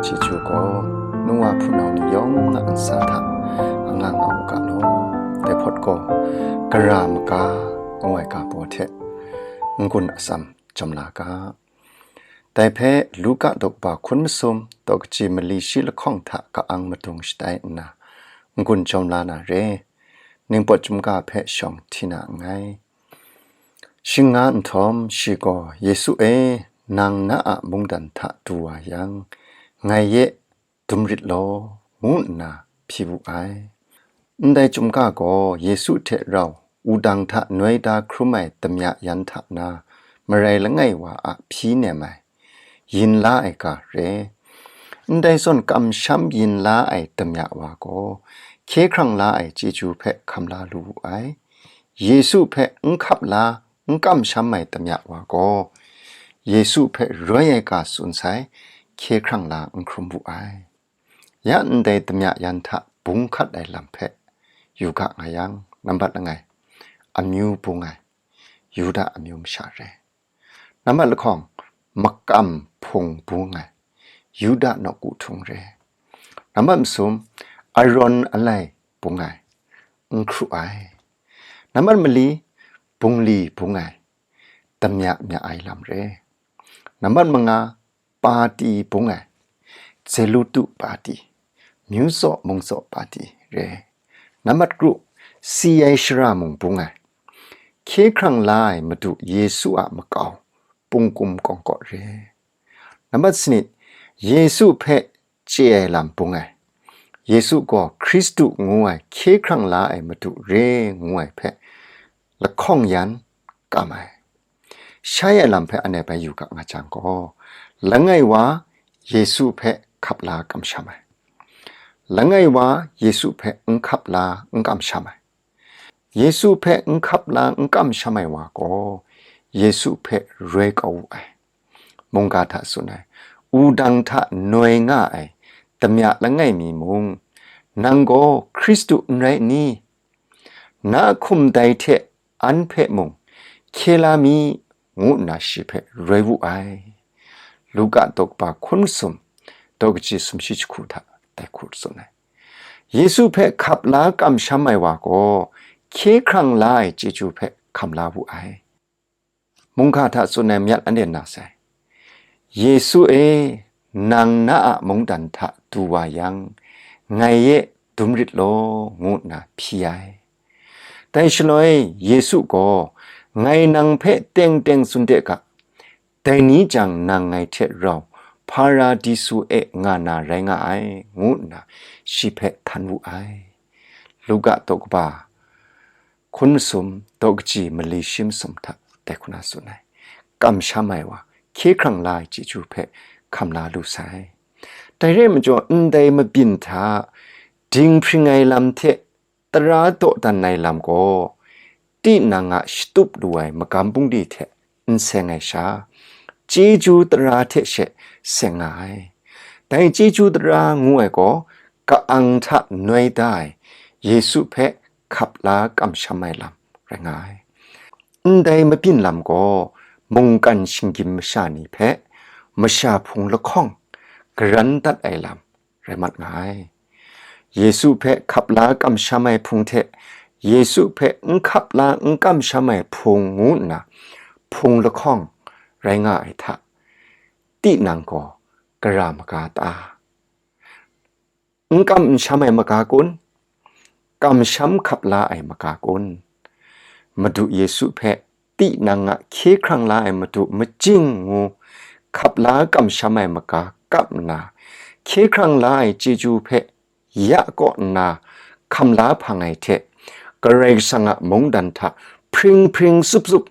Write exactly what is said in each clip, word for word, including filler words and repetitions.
chyeju gaw, nu wa hpunau ni yawng a ntsa hta anga nga u ga law. Dai hpawt gaw, gara maga ngu ai ga baw hte n-gun atsam jawm la ga. Dai hpe Luka daw kaba hkun masum, daw kaji mali shi lahkawng hta ka-ang madung shatai nna, n-gun jawm la na re. Ningpawt chyum ga hpe shawng hti na nngai. Shing nga nhtawm, shi gaw, "Yesu e, nang na a mungdan hta du wa yang, ngai ye dum rit law," ngu nna hpyi wu ai. Ndai chyum ga gaw Yesu hte rau wudang hta noi da hkrum ai damya yan hta na marai langai wa a hpyi nem ai, yin la ai ga re. Ndai zawn kamsham yin la ai damya wa gaw, hkye hkrang la ai chyeju hpe hkam la lu wu ai. Yesu hpe n hkap la, n kamsham ai damya wa gaw, Yesu hpe roi ai ga tsun sai, hkye hkrang la n hkrum wu ai. Ya ndai damya yan hta bung hkat ai lam hpe yu ga nga yang, nambat langai, amyu bung ai, Yuda amyu masha re. Nambat lahkawng, makam hpung bung ai, Yuda nawku htung re. Nambat masum, Aron alai bung ai, n hkru ai. Nambat mali, bungli bung ai, damya mya ai lam re. Nambat manga, pati bung ai, Zelutu pati, myu tsaw mung tsaw pati re. Nambat kru, si ai shara mung bung ai, hkye hkrang la ai Madu Yesu a makau, pungkum kawngkaw re. Nambat sanit, Yesu hpe chye ai lam bung ai, Yesu gaw Hkristu ngu ai hkye hkrang la ai Madu re ngu ai hpe lahkawng yan kam ai. Shai ai lam hpe anhte bai yu ga nga jang gaw, langai wa Yesu hpe hkap la kamsham ai, langai wa Yesu hpe n hkap la n kamsham ai. Yesu hpe n hkap la n kamsham ai wa gaw, Yesu hpe roi kau wu ai. Mungga hta tsun ai, wudang hta noi nga ai damya langai mi mung, "Nang gaw Hkristu n rai ni? Na hkum dai hte an hpe mung hkye la mi," ngu nna shi hpe roi wu ai. Luka daw kaba hkun masum, daw kaji sumshi jahku hta dai hku tsun ai. Yesu hpe hkap la kamsham ai wa gaw, hkye hkrang la ai chyeju hpe hkam la wu ai. Mungga hta tsun ai myat anhte na sai. "Yesu e, nang na a mungdan hta du wa yang, ngai e dum rit law," ngu nna hpyi ai. Dai shaloi Yesu gaw, "Ngai nang hpe teng teng tsun de ga, dai ni jang nang ngai hte rau Hparadisu e nga na rai nga ai," ngu nna shi hpe htan wu ai. Luka daw kaba hkun masum, daw kaji mali shi masum hta dai hku na tsun ai. Kamsham ai wa, hkye hkrang la ai chyeju hpe hkam la lu sai. Dai rai majaw, ndai mabyin hta dinghpring ai lam hte tara dawdan ai lam gaw, tinang a shatup lu ai magam bungli hte n seng ai sha, chyeju tara hte she seng nga ai. Dai chyeju tara ngu ai gaw, ka-ang hta noi da ai Yesu hpe hkap la kamsham ai lam rai nga ai. Ndai mabyin lam gaw, mungkan shinggyim masha ni hpe masha hpung lahkawng garan dat ai lam rai mat nga ai. Yesu hpe hkap la kamsham ai hpung hte Yesu hpe n hkap la n kamsham ai hpung ngu nna hpung lahkawng rai nga ai hta, tinang gaw gara maga ta? N kam n sham ai maga kun? Kamsham hkap la ai maga kun? Madu Yesu hpe tinang a hkye hkrang la ai Madu majing ngu hkap la kamsham ai maga kap nna, hkye hkrang la ai chyeju hpe ya kaw nna hkam la hpang ai hte, Karai Kasang a mungdan hta hpring hpring tsup tsup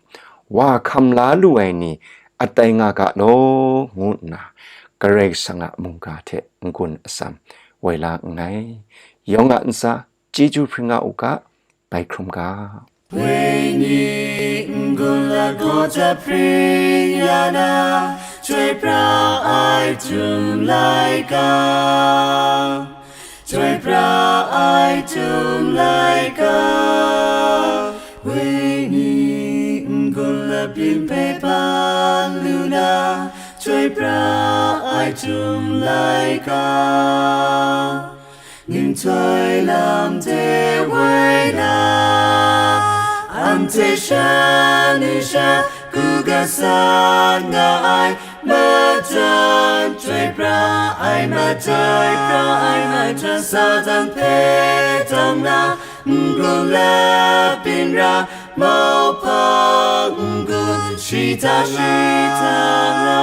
wa hkam la lu ai ni atai nga ga law, ngu nna Karai Kasang a mungga hte n-gun atsam woi la nngai. Yawng a ntsa, chyeju hpring nga u ga, bai hkrum ga. Wenyi n-gun lagaw jahpring ya na, chyoi pra ai htum laika, chyoi pra ai htum laika, wenyi n-gun labyin hpe ban lu na, Chyoi pra ai Chyum laika, nhtoi lam hte woi na, anhte shan nu sha ku gasat nga ai matan, chyoi pra ai matan, chyoi pra ai matan, Satan hpe tang na, n-gun lap byin ra, mauhpang n-gun shita shita nga,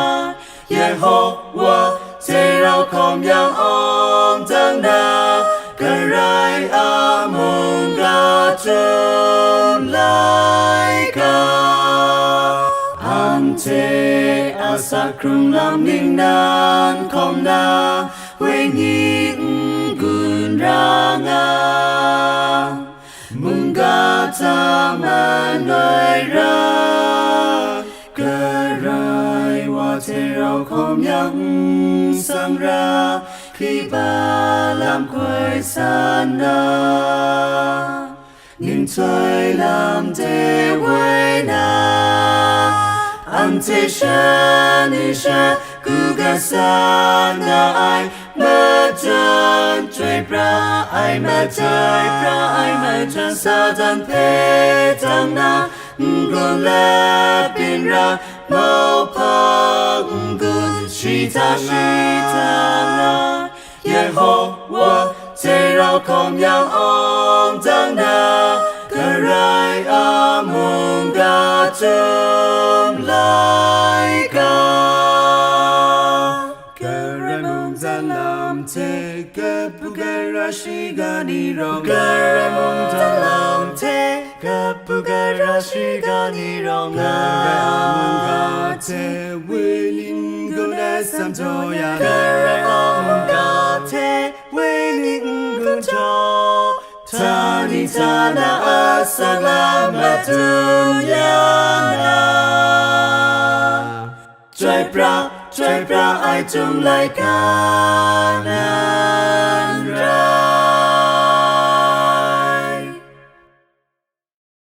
Yehowa hte rau hkawm yang awng dang na, Karai a mungga Chyum laika, anhte a sa hkrung lam ningnan hkawm na, wenyi n-gun ra nga, mungga hta man ai ra, Karai wa hte rau hkawm yang n sang ra, hkriba lam hkoi san na, nhtoi lam hte woi na, anhte shan nu sha ku gasat nga ai matan, chyoi pra ai matan, chyoi pra ai matan, Satan hpe tang na, n-gun lap byin ra, mauhpang n-gun shita shita nga, Yehowa hte rau hkawm yang awng dang na, Karai a mungga Chyum laika. Karai mungdan lam hte kabu gara shiga ni rawng, Karai mungdan lam hte kabu gara shiga ni rawng, Karai a mungga hte wenyi n-gun ai sam jaw ya, Karai a mungga hte wenyi n-gun jaw, htani htana asak lam madun ya nga, chyoi pra, chyoi pra ai Chyum laika na.